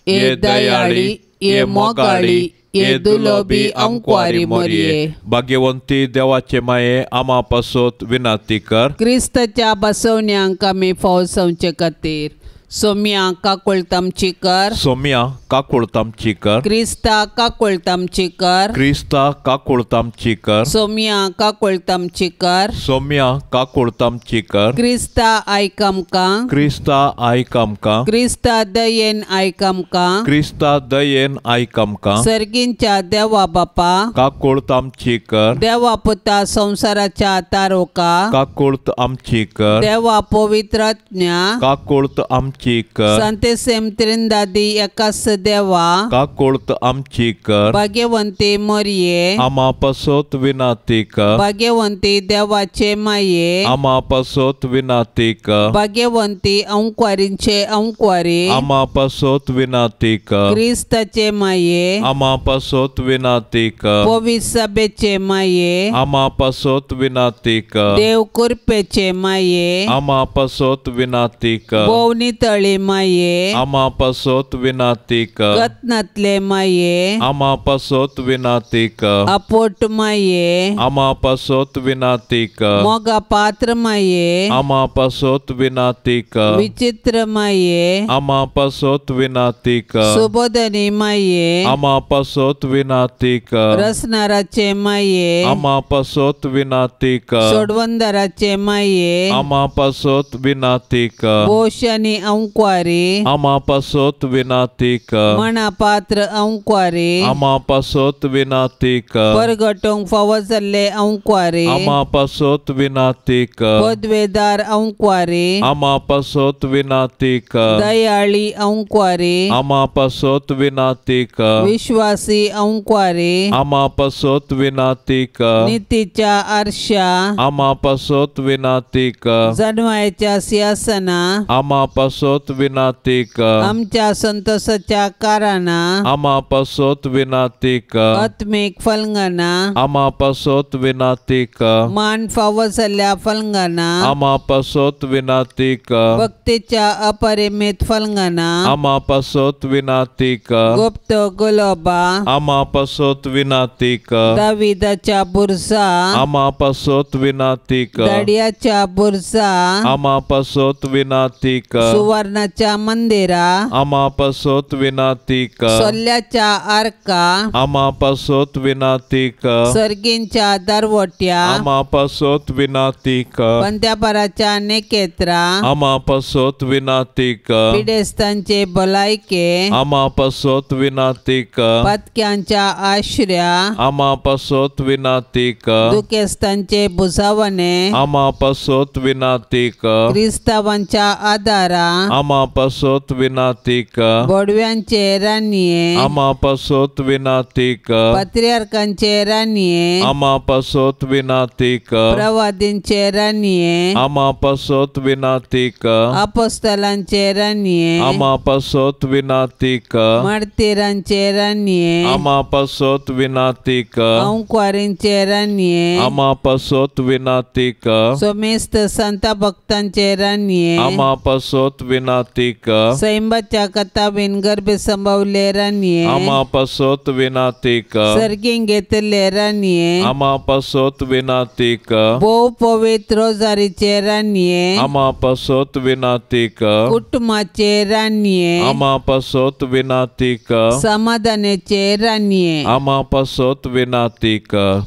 हे दयाळी हे मोगाळी हे दुलोबी अंकवारी मरिये। भाग्यवंती देवाचे माये आमा पासत विनंती कर। क्रिस्ताच्या बसवण्यांक आमी फौसवचे खातीर सोम्या काकुळतामची कर। सोम्या काकुळतामची कर। क्रिस्ता काकुळतामची कर। क्रिस्ता काकुळतामची कर। सोम्या काकुळतामची कर। सोम्या काकुळतामची कर। क्रिस्ता आयक आमकां। क्रिस्ता आयक आमकां। क्रिस्ता दयेन आयक आमकां। क्रिस्ता दयेन आयक आमकां। सर्गींच्या देवा बापा काकुळतामची कर। देवा पुता संवसाराच्या तारोका काकुळत आमची कर। देवा पवित्रात्म्या काकुळत आमची कर। संतेसेम त्रिंदादी एकास देवा काकुळत आमची कर। भाग्यवंती मरिये आमा पासत विनंती कर। भाग्यवंती देवाचे माये आमा पासत विनंती कर। भाग्यवंती अंकवारींचे अंकवारी आमा पासत विनंती कर। क्रिस्ताचे माये आमा पासत विनंती कर। पवित्र सभेचे माये आमा पासत विनंती कर। देव कृपेचे माये आमा पासत विनंती कर। भोव नितळी माये आमा पासत विनाती कर कत्नातले माये आमा पासत विनाती कर अपोट माये आमा पासत विनाती कर मोगा पात्र माये आमा पासत विनाती कर विचित्र माये आमा पासत विनाती कर सुबोधनी माये आमा पासत विनाती कर रसनाराचे माये आमा पासत विनाती कर सोडवंदराचे माये आमा पासत विनाती कर बोश आनी अंकवारी आमा पासत विनाती कर मणा पात्र अंकवारी आमा पासत विनाती कर परगटोंक फावो जाल्ले अंकवारी आमा पासत विनाती कर पदवेदार अंकवारी आमा पासत विनाती कर दयाळी अंकवारी आमा पासत विनाती कर विश्वासी अंकवारी आमा पासत विनाती कर नितीच्या आरशा आमा पासत विनाती कर जनवायच्या सिंहासना आमा पासत विनाती कर आमच्या संतोषाच्या कारणां आमा पासत विनाती कर आत्मीक फलंगना आमा पासत विनाती कर मान फावो जाल्ल्या फलंगना आमा पासत विनाती कर भक्तीच्या अपरिमित फलंगना आमा पासत विनाती कर गुप्त गुलोबा आमा पासत विनाती कर दाविदाच्या बुरसा आमा पासत विनाती कर दाडियाच्या बुरसा आमा पासत विनाती कर सुवर्णाच्या मंदिरा आमा पासत विनाती कर सोल्ल्याच्या आरका आमा पासत विनाती कर सर्गींच्या दरवट्या आमा पासत विनाती कर पंत्यापराच्या नेकेत्रा आमा पासत विनाती कर पिडेस्तांचे भलायके आमा पासत विनाती कर पतक्यांच्या आश्र्या आमा पासत विनाती कर दुखेस्तांचे भुजावणे आमा पासत विनाती कर क्रिस्तावांच्या आदारा आमा पासत विनाती कर बोडव्यांचे रानये आमा पासत विनाती कर पत्रियार्कांचे रानये आमा पासत विनाती कर प्रवादींचे रानये आमा पासत विनाती कर अपोस्तलांचे रानये आमा पासत विनाती कर मार्तीरांचे रानये आमा पासत विनाती कर अंकवारींचे रानये आमा पासत विनाती कर सोमेस्त संत भक्तांचे रानये आमा पासत विनाती कर सैंबाच्या कथाबीन गर्भे संभवले रानये आमा पासत विनाती कर सर्गीं घेतले रानये आमा पासत विनाती कर भोव पवित्र रोजारीचे रानये आमा पासत विनाती कर कुटुंबाचे रानये आमा पासत विनाती कर समाधानाचे रानये आमा पासत विनाती कर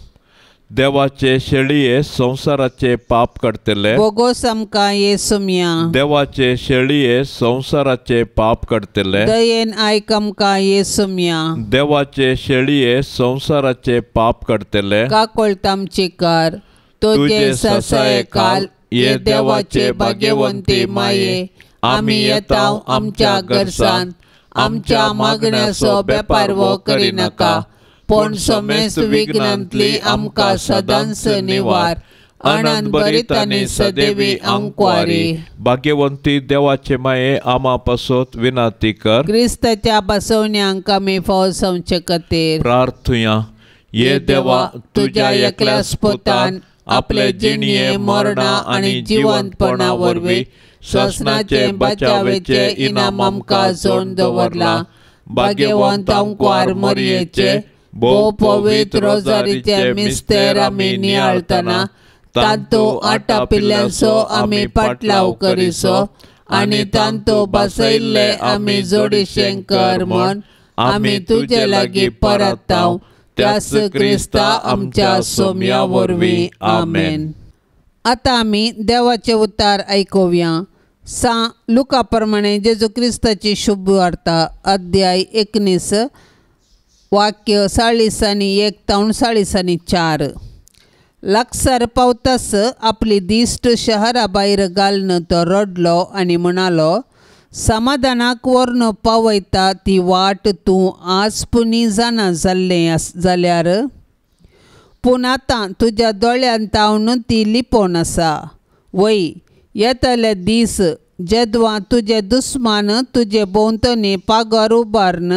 देवाचे शेळये संवसाराचे पाप काडटले बोगोस आमकां येसुम्या देवाचे शेळये संवसाराचे पाप काडटले दयेन आयक आमकां येसुम्या देवाचे शेळये संवसाराचे पाप काडटले काकोळत आमची कर तुजे ससाये काल ये देवाचे भाग्यवंती माये आमी येता आमच्या गरसान आमच्या मागण्याचो बेपारवो करिनाका पूण समेस्त विघ्नांतली आमकां सदांच निवार आनंद भरीत आनी सदैवी अंकवारी भाग्यवंती देवाचे माये आमा पासत विनाती कर क्रिस्ताच्या बसवण्यांक आमी फावो जावचे खातीर प्रार्थुया ये देवा तुज्या एकल्याच पुतान आपले जिणये मरणा आनी जिवंतपणा वरवीं ससनाचे बचावेचे इनाम आमकां जोडून दवरला भाग्यवंत अंकवार मरयेचे भोव पवित्र रोजारीचे मिस्तेर आमी नियाळतना तांतू आटापिल्ल्यांचो आमी पाटलाव करिसो आनी तांतू बसयल्ले आमी जोडीशें कर म्हण आमी तुजे लागीं परताव त्याच क्रिस्ता आमच्या सोम्या वरवीं आमेन. आतां आमी देवाचें उतार आयकुया. सा लुका प्रमाणे जेजू क्रिस्ताची शुभ वार्ता अध्याय 19 वाक्य 41 तावन 44. लागसार पावतास आपली दिश्ट शहरा भायर घालून तो रडलो आनी म्हणालो, समाधानाक व्हरून पावयता ती वाट तूं आज पुणी जाणा जाल्लें जाल्यार, पूण आतां तुज्या दोळ्यान तावन ती लिपोवन आसा. वय येतले दीस जेदवा तुजे दुस्मान तुजे भोंवतणी पागर उबारून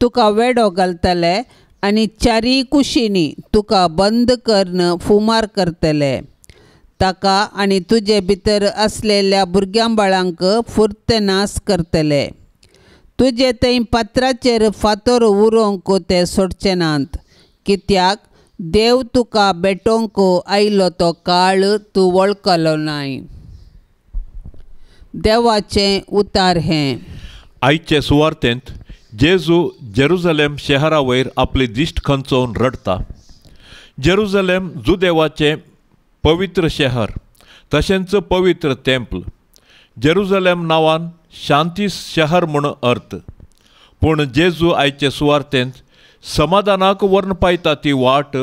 तुका वेडो घालतले आनी चारीय कुशींनी तुका बंद करून फुमार करतले. ताका आनी तुजे भितर आसलेल्या भुरग्यां बाळांक फुर्त नास करतले. तुजे थंय पात्राचेर फातर उरोवंक ते सोडचे नात, कित्याक देव तुका भेटोवंक आयलो तो काळ तूं वळखलो नाय. देवाचें उतार हें. आयचे सुवार्तेंत जेजू जेरुजलेम शहरा वयर आपली दिश्ट खंचोवन रडटा. जेरुजलेम जुदेवाचें पवित्र शहर तशेंच पवित्र तेम्पल. जेरुजलेम नांवान शांती शहर म्हूण अर्थ. पूण जेजू आयचे सुवार्तेंत समाधानाक व्हरून पायता ती वाट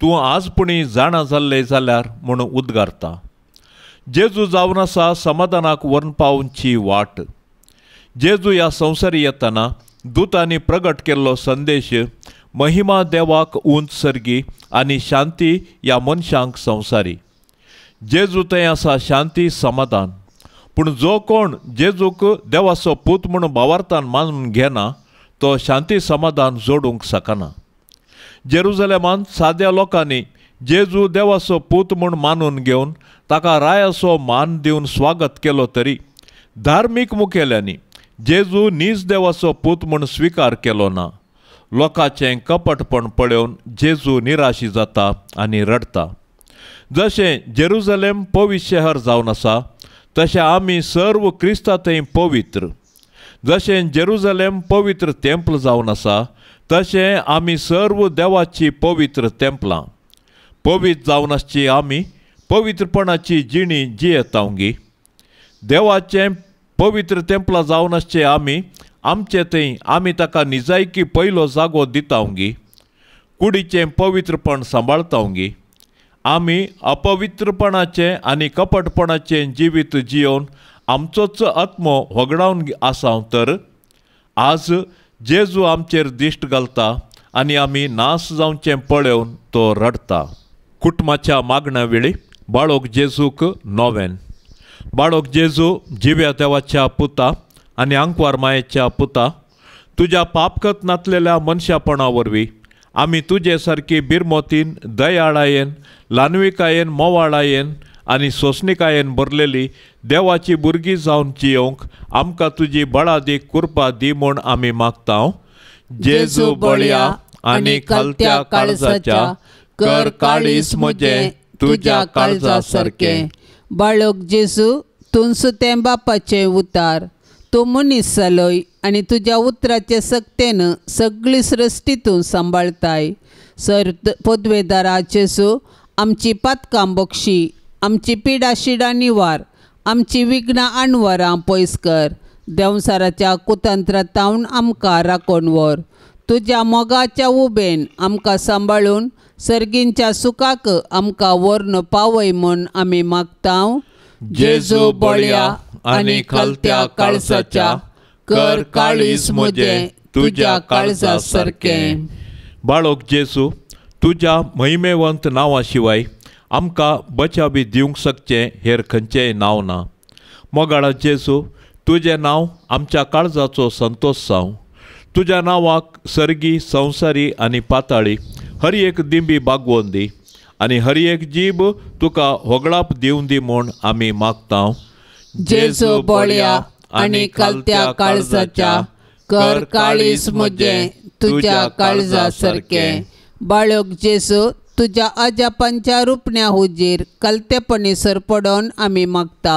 तूं आज पुणी जाणा जाल्ले जाल्यार म्हूण उद्गारता. जेजू जावन आसा समाधानाक व्हरून पावची वाट. जेजू ह्या संवसारी येतना दुतांनी प्रगट केल्लो संदेश महिमा देवाक उंच सर्गी आनी शांती ह्या मनशांक संवसारी. जेजू थंय आसा शांती समाधान. पूण जो कोण जेजूक देवाचो पूत म्हूण भावार्थान मानून घेना तो शांती समाधान जोडूंक शकना. जेरुजलेमान साद्या लोकांनी जेजू देवाचो पूत म्हूण मानून घेवन ताका रायाचो मान दिवन स्वागत केलो तरी धार्मीक मुखेल्यांनी जेजू नीज देवाचो पूत म्हूण स्विकार केलो ना. लोकांचें कपटपण पळोवन जेजू निराशी जाता आनी रडटा. जशें जेरुजलेम पवित्र शहर जावन आसा तशें आमी सर्व क्रिस्ता थंय पवित्र. जशें जेरुजलेम पवित्र तेम्पल जावन आसा तशें आमी सर्व देवाची पवित्र तेम्पलां. पवित्र जावन आसची आमी पवित्रपणाची जिणी जियेतावंगी. देवाचें पवित्र तेम्पलां जावन आसचे आमी आमचे थंय आमी ताका निजायकी पयलो जागो दितावंगी. कुडीचें पवित्रपण सांबाळतावंगी. आमी अपवित्रपणाचें आनी कपटपणाचें जिवीत जियोवन आमचोच आत्मो होगडावन आसाव तर आज जेजू आमचेर दिश्ट घालता आनी आमी नास जावचें पळोवन तो रडटा. कुटुंबाच्या मागण्या वेळी बाळोक जेजूक नोवेन. बाळोक जेजू जिव्या देवाच्या पुता आनी आंकवार मायेच्या पुता, तुज्या पापकत नातलेल्या मनशापणा वरवीं आमी तुजे सारकी बिरमोतीन दयाळायेन ल्हानविकायेन मोवाळायेन आनी सोंसणिकायेन भरलेली देवाची भुरगीं जावन जियोवंक आमकां तुजी बळादीक कृपा दी म्हूण आमी मागता. जेजू बळया आनी खालत्या काळजाच्या कर काळीज म्हजें तुज्या काळजा सारकें. बाळक जेजू तूं तें बापाचें उतार, तूं मनीस जालोय आनी तुज्या उतराचे सक्तेन सगळी सृश्टी तूं सांबाळताय. सर पदवेदारा जेजू आमची पातकां बक्षी, आमची पिडा शिडां निवार, आमची विघ्नां आणवरां पयस कर. देंवसाराच्या कुतंत्रातावन आमकां राखून व्हर. तुज्या मोगाच्या उबेन आमकां सांबाळून सर्गींच्या सुखाक आमकां व्हरून पावय म्हूण आमी मागता. जेजू बळया आनी खालत्या काळजाच्या कर काळीज म्हजें तुज्या काळजा सारकें. बाळक जेजू तुज्या महिमेवंत नांवा शिवाय आमकां बचावी दिवंक शकचें हेर खंयचेंय नांव ना. मोगाळा जेजू तुजें नांव आमच्या काळजाचो संतोश जावं. तुज्या नांवाक सर्गी संवसारी आनी पाताळी हर एक दिंबी बागवोन दी आनी हर एक जीब तुका होगळाप दिवन दी म्हूण आमी मागता. जेजू बळया आनी खालत्या काळजाच्या कर काळीज म्हजें तुज्या काळजा सारकें. बाळक जेजू तुज्या अजापांच्या रुपण्या हुजीर कलतेपणी सरपडोन आमी मागता.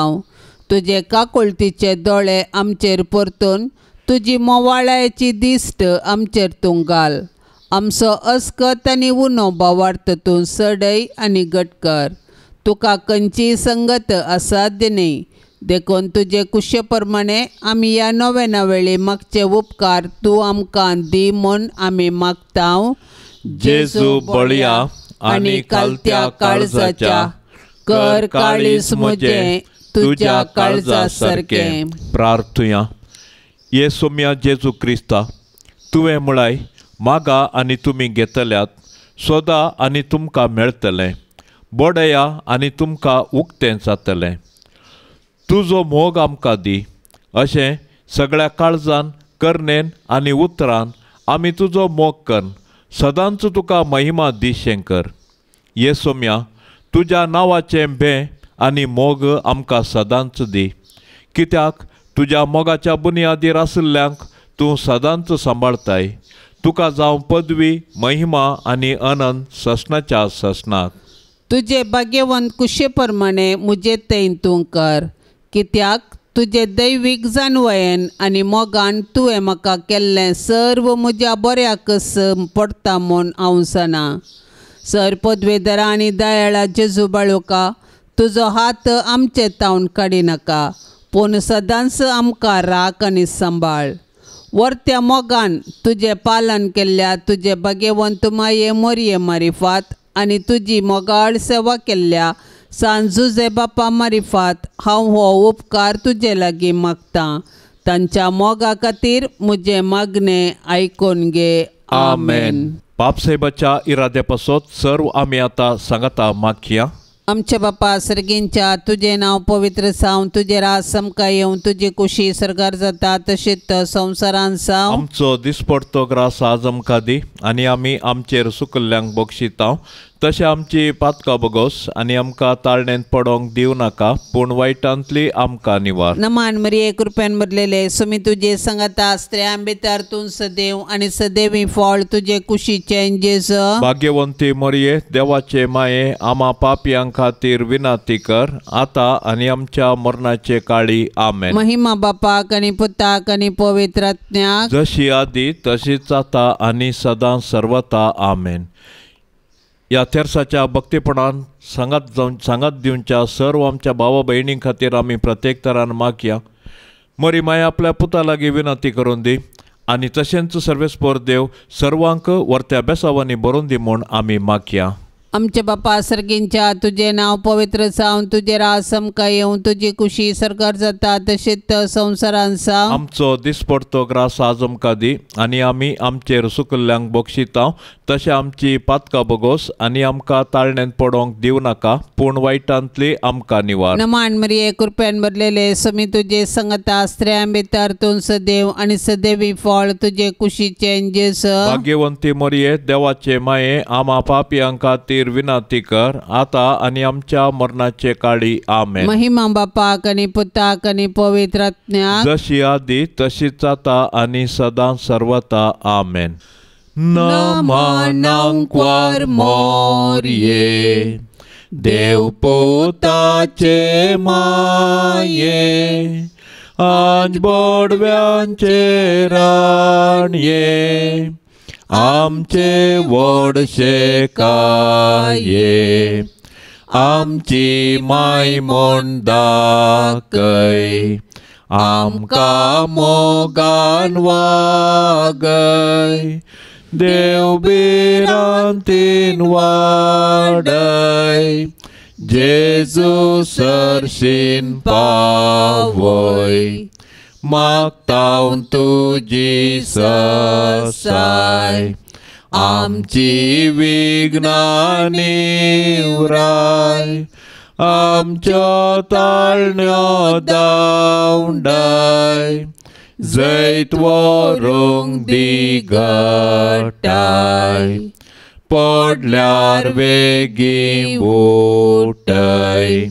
तुजे काकुळतीचे दोळे आमचेर परतून तुजी मोवाळायेची दिश्ट आमचेर तूं घाल. आमचो अस्कत आनी उनो भावार्थ तूं सडय आनी घट कर. तुका खंयचीय संगत असाध्य न्ही, देखून तुजे कुशे प्रमाणे आमी ह्या नव्या वेळी मागचे उपकार तूं आमकां दी म्हूण आमी मागता. जेजू बळया आनी खालत्या काळजाच्या कर काळीज म्हजें तुज्या काळजा सारकें. प्रार्थुया. ये सोम्या जेजू क्रिस्ता, तुवें म्हळाय मागा आनी तुमी घेतल्यात, सोदा आनी तुमकां मेळटलें, बडया आनी तुमकां उक्तें जातलें. तुजो मोग आमकां दी अशें सगळ्या काळजान करणेन आनी उतरान आमी तुजो मोग कर सदांच तुका महिमा दी शंकर. ये सोम्या तुज्या नांवाचें भें आनी मोग आमकां सदांच दी. कित्याक तुज्या मोगाच्या बुन्यादीर आशिल्ल्यांक तूं सदांच सांबाळताय. तुका जावं पदवी महिमा आनी अनंत ससनाच्या ससनाक. तुजे भाग्यवंत कुशे प्रमाणे म्हजे थंय तूं कर, कित्याक तुजे दैवीक जाणवयेन आनी मोगान तुवें म्हाका केल्लें सर्व म्हज्या बऱ्याकच पडटा म्हूण हांव जाणा. सर पदवेदरा आनी दयाळा जेजू बाळुका, तुजो हात आमचे तावन काडिनाका, पूण सदांच आमकां राख आनी सांबाळ. वर्त्या मोगान तुजें पालन केल्ल्या तुजे भाग्यवंत माये मोरये मारिफात आनी तुजी मोगाळ सेवा केल्ल्या सान जुजे बापा मारिफात हांव हो उपकार तुजे लागीं मागतां. तांच्या मोगा खातीर म्हजें मागणें आयकून घे. आमेन. बापसाहेबाच्या इराद्या पासत सर्व आमी आतां सांगाता मागया. आमच्या बापा सर्गींच्या, तुजें नांव पवित्र जावं, तुजें राज आमकां येवं, तुजी कुशी सर्गार जाता तशीच संवसारान जावं. आमचो दिसपडतो ग्रास आज आमकां दी आनी आमी आमचेर सुकल्ल्यांक बक्षिता तशें आमची पातकां बगोस आनी आमकां ताळणेंत पडोंक दिवं नाका, पूण वायटांतली आमकां निवार. नमान मरिये, कृपेन भरलेले, सुमी तुजे सांगाता, स्त्रियां भितर तूं सदैव आनी सदैवी फळ तुजे कुशीचें जेजू. भाग्यवंती मरिये, देवाचे माये, आमा पापयां खातीर विनंती कर आतां आनी आमच्या मरणाचे काळी. आमेन. महिमा बापाक आनी पुताक आनी पवित्र आत्म्याक, जशी आदी तशीच आतां आनी सदां सर्वता. आमेन. ह्या तेर्साच्या भक्तीपणान सांगात जावन सांगात दिवच्या सर्व आमच्या भावा भयणीं खातीर आमी प्रत्येक तरान मागया. मरी माया आपल्या पुता लागीं विनंती करून दी आनी तशेंच सर्वेस्पोर देव सर्वांक वर्त्या बेसावांनी भरून दी म्हूण आमी मागया. आमच्या बापा सर्गींच्या, तुजें नांव पवित्र जावं, तुजें राज आमकां येवं, तुजी कुशी सर्गार जाता तशीच संवसारान जावं. आमचो दिसपडतो ग्रास आज आमकां दी आनी आमी आमचेर सुकल्ल्यांक बक्षिता तशें आमची पातकां बगोस आनी आमकां ताळणेंत पडोंक दिवं नाका, पूण वायटांतली आमकां निवार. नमान मरिये, कृपेन भरलेले, सुमी तुजे सांगाता, स्त्रियां भितर तूं सदैव आनी सदैवी फळ तुजे कुशीचें जेजू. भाग्यवंती मरिये, देवाचे माये, आमा पापयां खातीर विनंती कर आतां आनी आमच्या मरणाचे काळी. आमेन. महिमा बापाक आनी पुताक आनी पवित्र आत्म्याक, जशी आदी तशीच आतां आनी सदां सर्वता. आमेन. नमनांक्वार मोरये, देव पुताचे माये, आज बोडव्यांचे राणये, आमचे व्हडशे काये, आमची माय म्हूण दाखय, आमकां मोगान वागय, देव भिरांतीन वाडय, जेजू सरशीन पावय, मागतां तुजी ससाय, आमची विघ्नां निवराय, आमच्यो ताळण्यो दावंडाय, जैत व्हरूंक दी घटाय, पडल्यार वेगीं उठय,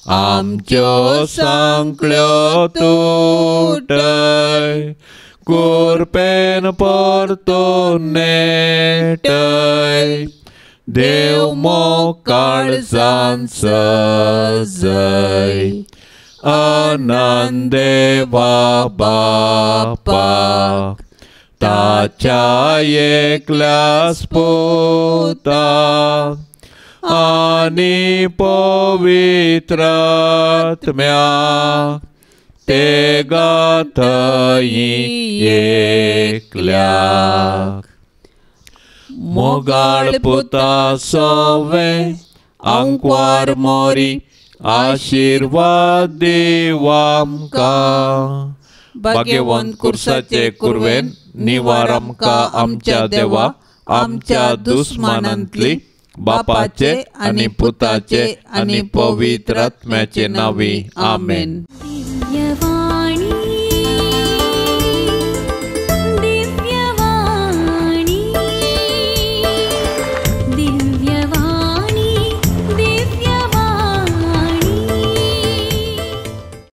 आमच्यो सांकळ्यो तुटय, कुरपेन परतून नेटय, देव मोग काळजान सजय, आनंद देवा बापाक, ताच्या एकल्याच पुताक आनी पवित्र आत्म्याक, ते गाथई एकल्याक. मोगाळ पुता सोवे आंकवार मोरी, आशिर्वाद दीव आमकां. भाग्यवंत कुर्साचे कुरवेन निवार आमकां आमच्या देवा, आमच्या दुस्मानांतली, बापाचे आनी पुताचे आनी पवित्र आत्म्याचे नांवी. आमेन.